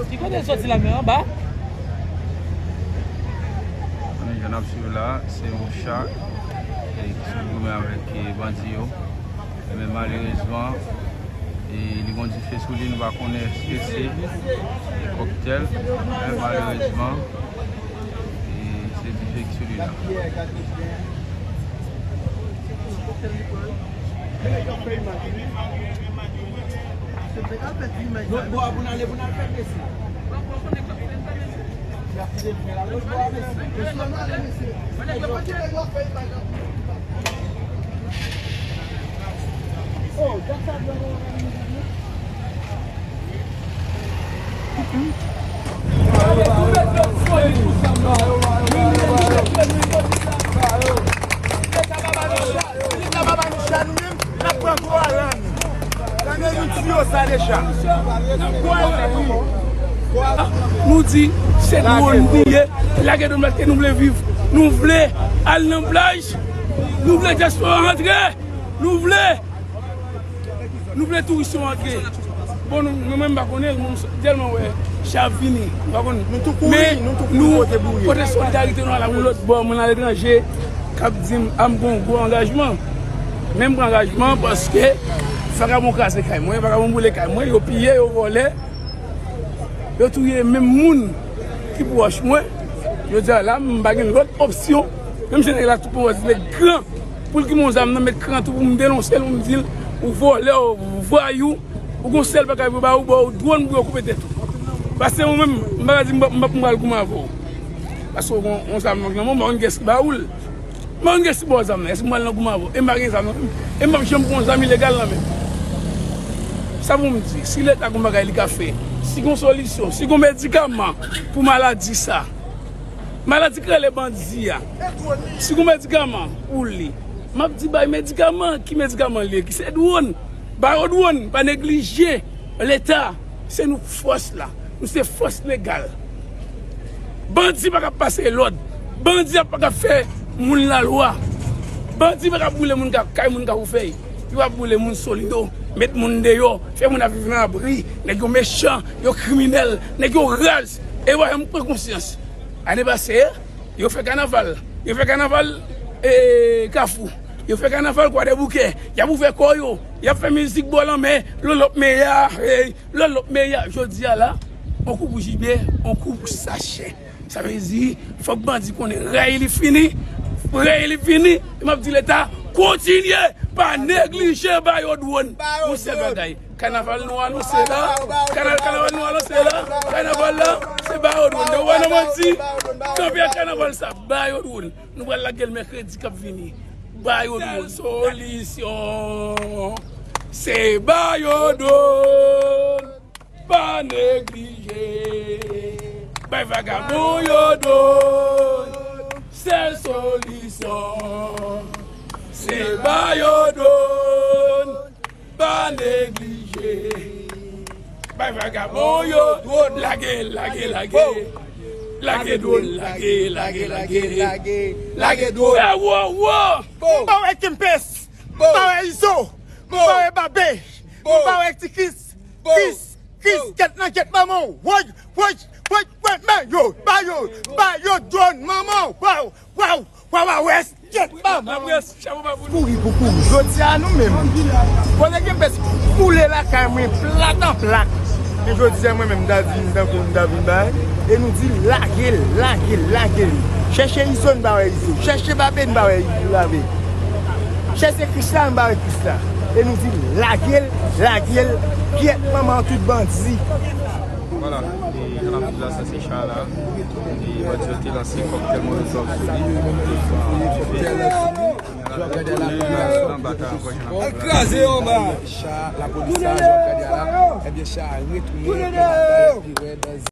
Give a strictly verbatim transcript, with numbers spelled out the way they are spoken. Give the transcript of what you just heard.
Ki kote l soti la, men anba? Konnen jan n ap swiv la, se yon cha, e, ki sot goumen avèk, e, bandi yo. E men malerezman, e, li gon dife sou li, nou pa konnen èske se, e, kòktèl, men malerezman, e, se dife ki sou li la. Lòt bò a pou n ale, pou n al fè mesye. Nou di, se dwòn nou ye, lage dwòn paske nou vle viv. Nou vle al nan plaj. Nou vle dyaspora antre. Nou vle. Nou vle touris yo antre. Bon, nou, nou menm pa konnen, nou tèlman wè, cha ap vini. Nou pa konn. Nou tou kouri, nou tou kouri kote boure. Pote solidarite nou ala lòt bò, moun aletranje, k ap di m, a m gon gwo angajman. Men m pran angajman paske vagabon kraze kay mwen, vagabon boule kay mwen, yo piye, yo vòlè, yo touye menm moun ki pwòch mwen. Jodi a la, m pa gen lòt opsyon. Menm si nèg la tou pwòch, met kran pou l ki mon zam nan, met kran tou pou m denonse l, pou m di l, ou vòlè, ou vwayou, ou gon sèl bagay pou ba ou, ba ou dwòn pou yo koupe tèt ou. Paske mwen menm, m pa ka di m p ap, m p ap, m pral goumen avè w. Paske w gon, gon zam nan men w, m pa konn kiyès ki ba ou l. M pa konn kiyès ki ba w zam nan. Èske m pral nan goumen avè w? E m pa gen zam nan men m. E m p ap janm pran zam ilegal nan men m. Sa pou m di, si Leta gon bagay li ka fè, si gon solisyon, si gon medikaman pou maladi sa, maladi k rele bandi a, si gon medikaman pou li, m ap di bay medikaman. Ki medikaman li ye? Ki se dwòn. Ba yo dwòn, pa neglije. Leta, se nou k fòs la. Nou se fòs legal. Bandi pa ka pase lòd. Bandi ap pa ka fè moun lalwa. Bandi pa ka boule moun k ap kay, moun k ap oufèy. Yo ap boule moun Solido, met moun deyò, fè moun ap viv nan abri. Nèg yo mechan, yo kriminèl, nèg yo raz. E wè, m pran konsyans. Ane pase, yo fè kanaval. Yo fè kanaval, e, Kafou. Yo fè kanaval Kwadèboukè. Y ap ouvè kò yo. Y ap fè mizik bò lanmè. Lòlòp meya, hey, lòlòp meya. Jodi a la, on kou pou Jibe, on kou pou Sachè. Sa vle di, fòk bandi konnen rèy li fini. Rèy li fini. E m ap di Leta, kontinye, pa neglije ba yo dwòn. Yon sèl bagay. Kanaval nou anonse la. Kana-, kanaval nou anonse la. Kanaval la, se ba yo dwòn. Nou wè nan manti. Kanpe ak kanaval sa, ba yo dwòn. Nou pral lage l mèkredi k ap vini. Ba yo dwòn. Sèl solisyon, se ba yo dwòn. Pa neglije. Bay vagabon yo dwòn. Sèl solisyon, se ba yo dwòn. Pa neglije. Bay vagabon yo dwòn. Lage, lage, lage. Lage dwòn, lage, lage, lage. Lage dwòn. E wo, wo. M pa wè Kempès. M pa wè Izo. M pa wè Babe. M pa wè Ti Kris. Kris, Kris, kèt nan kèt manman w. Woy, woy, woy, woy, ba yo, ba yo, ba yo dwòn manman w. Waw, waw, waw, waw, wès. Kèt manman. Kouri pou kouri. Jodi a nou menm, kote Kempès koule lakay mwen plat an plat. Men jodi a mwen menm m ta di m tankou m ta vin bay. E nou di l lage l, lage l, lage l. Chèche Izo n pa wè Izo. Chèche Babe n pa wè Babe. Chèche Krisla n pa wè Krisla. E nou di l lage l, lage l. Kèt manman tout bandi. Vwala, e jan n ap di la, sa se cha la. E bandi yo te lanse kòktèl molotòv sou li. Anba ta ankò jan n ap di la. Al kraze yo anba. Cha lapolis sa, jan w ap gade a la, ebyen cha a retounen nan batay pi rèd.